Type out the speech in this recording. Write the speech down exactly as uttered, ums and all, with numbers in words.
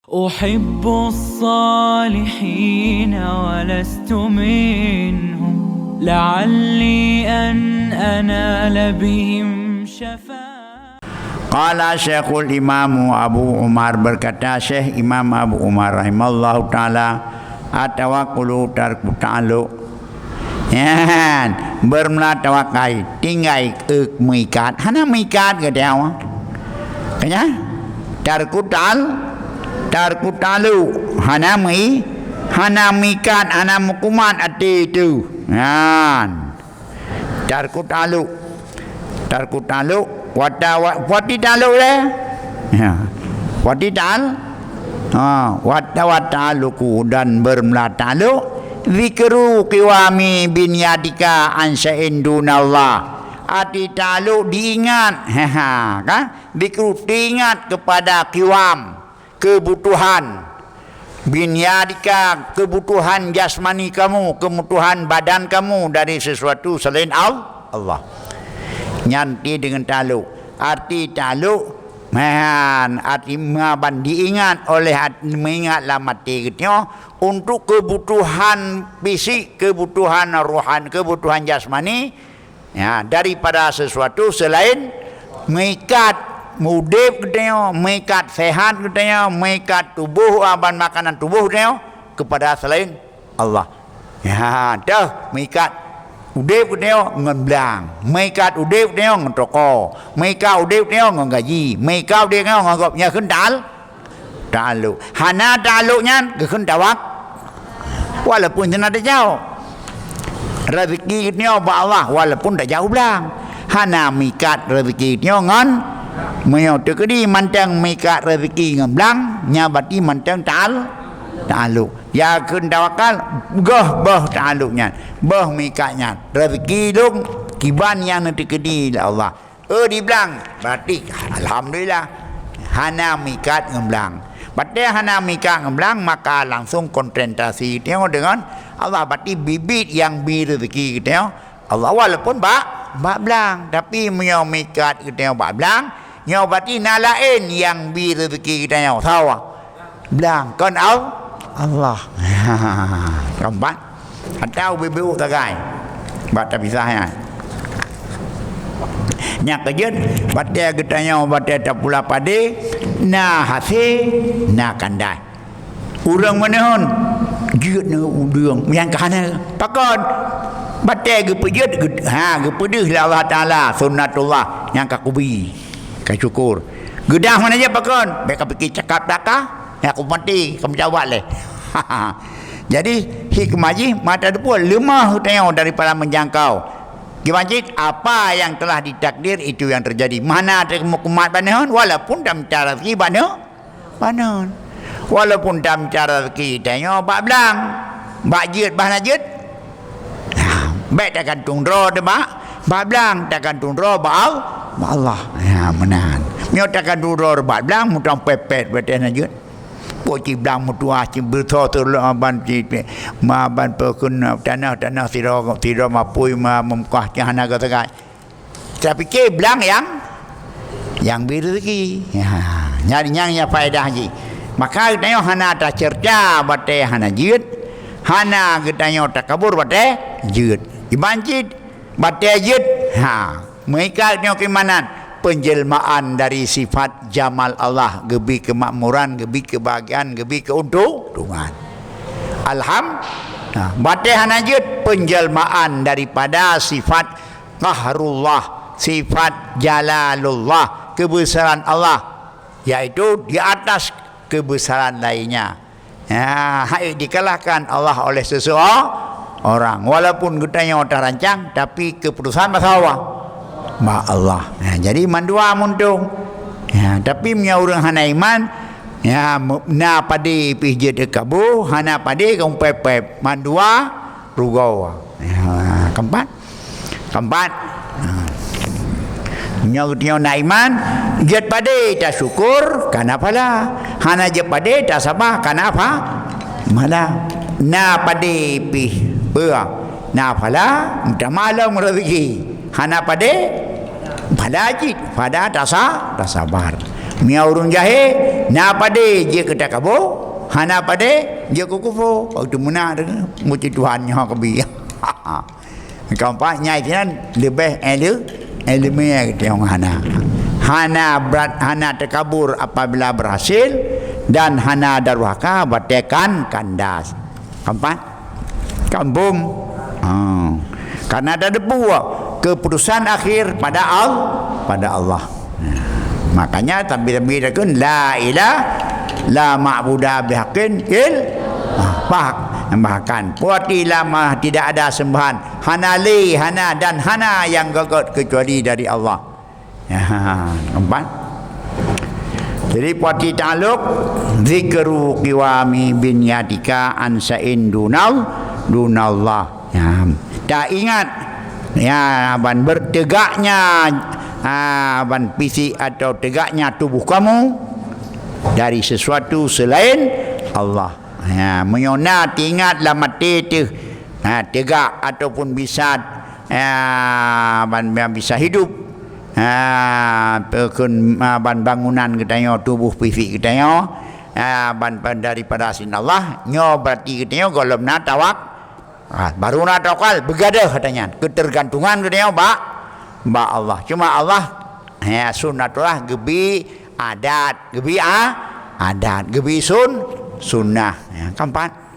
أحب الصالحين ولست منهم، لعلي أن أنال بهم شفاعة. Qala Syekhul Imamu Abu Umar, berkata Syekh Imam Abu Umar rahimallahu taala, "At-tawakkulu tarku ta'alluq." Nyan, bermula tawakal, tinggai, eh, meuikat, hana meuikat geutanyoe. Kanya? Tarku ta'al-, tarku ta'alluq, hana mei-, hana meuikat, hana meukumat até teuh. Nyan. Tarku ta'alluq. Tarku ta'alluq, wata-, wa-, wati ta'alluq lé. Ya. Wati ta'al-, ha, wata-, wa ta'alluqu, dan bermula ta'alluq, zikru qiwami binyatika an syai'in dunallah. Arti ta'alluq diingat. Ha, ha, kan? Zikru, teringat kepada qiwam, kebutuhan. Binyadika, kebutuhan jasmani kamu, kebutuhan badan kamu dari sesuatu selain Al-, Allah. Nyan ti deungon ta'alluq. Arti ta'alluq, man, arti meuaban diingat oleh at-, meuingat lam até geutanyoe untuk kebutuhan fisik, kebutuhan rohan, kebutuhan jasmani, ya, daripada sesuatu selain meuikat udeb geutanyoe, meuikat sehat geutanyoe, meuikat tuboh, ah, ban makanan tuboh geutanyoe kepada selain Allah. Ya, dah meuikat udeb geutanyoe ngon blang, meuikat udeb geutanyoe ngon toko, meuikat udeb geutanyoe ngon gaji, meuikat udeb geutanyoe ngon gob, nyan kheun ta'al-, ta'alluq. Hana ta'alluq nyan, geukheun tawak-, walaupun hana tajaweueb. Rezeki geutanyoe bak Allah, walaupun tajaweueb blang. Hana meuikat rezeki geutanyoe ngon, meunyoe teukeudi mantong meuikat rezeki ngon blang, nyan berarti mantong ta'al-, ta'alluq. Ya kheun tawakal, goh boh ta'alluq nyan, boh meuikat nyan. Rezeki lôn kiban nyang neuteukeudi lé Allah. Eh, di blang, berarti alhamdulillah. Hana meuikat ngon blang. Batée hana meuikat ngon blang, maka langsung konsentrasi teuh deungon Allah, berarti biet nyang bi rezeki geutanyoe Allah, walaupun bak, bak blang. Tapi meunyoe meuikat geutanyoe bak blang, nyoe berarti na laén nyang bi rezeki geutanyoe. Sawa. Blang, kon Al-, Allah. Keumpat, atau bibeu tagai. Bak tapisah nyan. Nyang keujeuet, batée geutanyoe, batée tapula padé, na hasé, na kandai. Ureuëng meunoe, jeuet neu udeueng, nyang ka hana. Pakon? Batée geupeujeuet, geu-, ha, geupeudeuh lé Allah Taala, sunnatullah, nyang ka kubi. Ka syukur. Geudah meunan jih pakon? Bék ka pike cakap daka, nyang aku maté, ka meujabat lé. Jadi, hikmah jih mata deupue leumah geutanyoe daripada meujangkau. Kiban cit, apa yang telah ditakdir, itu yang terjadi. Mana teuh meukumat banon, walaupun tameucara rezeki banon, banon. Walaupun tameucara rezeki tanyoe bak blang, bak jeuet, bah na jeuet. Nah, bék tagantung droe teuh bak, bak blang, tagantung droe bak Al-, bak Allah. Ya, meunan. Meunyoe tagantung droe bak blang, mutang pepet, bék na jeuet. Pok ciblang meutuah, cibeuso teulok aban ci-, ma ban peukeun tanah-tanah sidroe, sidroe mapui ma meumukah cah na geusagai. Tapike blang nyang, nyang bi rezeki. Ya, nyan nyang nya faedah jih. Maka geutanyoe hana taceurta batée hana jeuet, hana geutanyoe takabur batée jeuet. Kiban cit batée jeuet, ha, meuikat nyoe keuimanan, penjelmaan dari sifat jamal Allah, geubi keumakmuran, geubi keubahagiaan, geubi keuntungan. Alham-, nah, batée hana jeuet, penjelmaan daripada sifat qahrullah, sifat jalalullah, kebesaran Allah, yaitu di atas kebesaran lainnya. Ya, hai dikalahkan Allah oleh seseorang. Walaupun geutanyoe tarancang, tapi keputusan masa Allah. Bak Allah. Ya, jadi mandua muntung. Ya, tapi meunyoe ureuëng hana iman, ya, mu-, na padé pih jeuet kabu, hana padé ka pep-pep. Mandua rugoe. Ya, keempat. Keempat. Ha. Nyoe geutanyoe na iman, jeuet padé tasyukur, kana pahala. Hana jeuet padé tasaba, kana pa-, pahala. Na padé pih, peue? Na pahala, meutamah lom rezeki. Hana padé, pahala cit, pada tasa-, tasabar. Meunyoe ureuëng jahé, na padé jeuet keu takabô, hana padé jeuet keu kufô. Waktu meunan, muji Tuhan nyoe keubi. Keumpat, nyai sinan leubeh ele-, ileumèe geutanyoe hana. Hana brat-, hana takabur apabila berhasil, dan hana durhaka watèe kan kandas. Keumpat, kampung. Ha. Karena ada debu, keputusan akhir pada Al-, pada Allah. Makanya sambil-sambil takun, "La ilah, la ma'buda bihaqqin il-," ha, bahkan, bahkan, berarti lama tidak ada sembahan, hana lé, hana dan hana yang göt-göt kecuali dari Allah. Ya, empat. Jadi, pati taklok, zikru qiwami binyatika an sa'in dunal, dunallah. Ya, tak ingat, ya, ban bertegaknya, ah, ban fisik atau tegaknya tubuh kamu dari sesuatu selain Allah. Ya, meunyoe na teuingat lam até teuh, ha, tegak ataupun bisa, ya, ban, ban bisa hidup. Ha, peukon, ha, ban bangunan geutanyoe, tuboh fisik geutanyoe, ha, ban, ban daripada sin Allah, nyoe berarti geutanyoe gohlom na tawak-, ha, baru na tawakal, beugadoh geutanyoe, keutergantungan geutanyoe bak, bak Allah. Cuma Allah, ha, sunnatullah geubi adat, geubi a-, adat, geubi sun-, sunnah. Ya, keempat.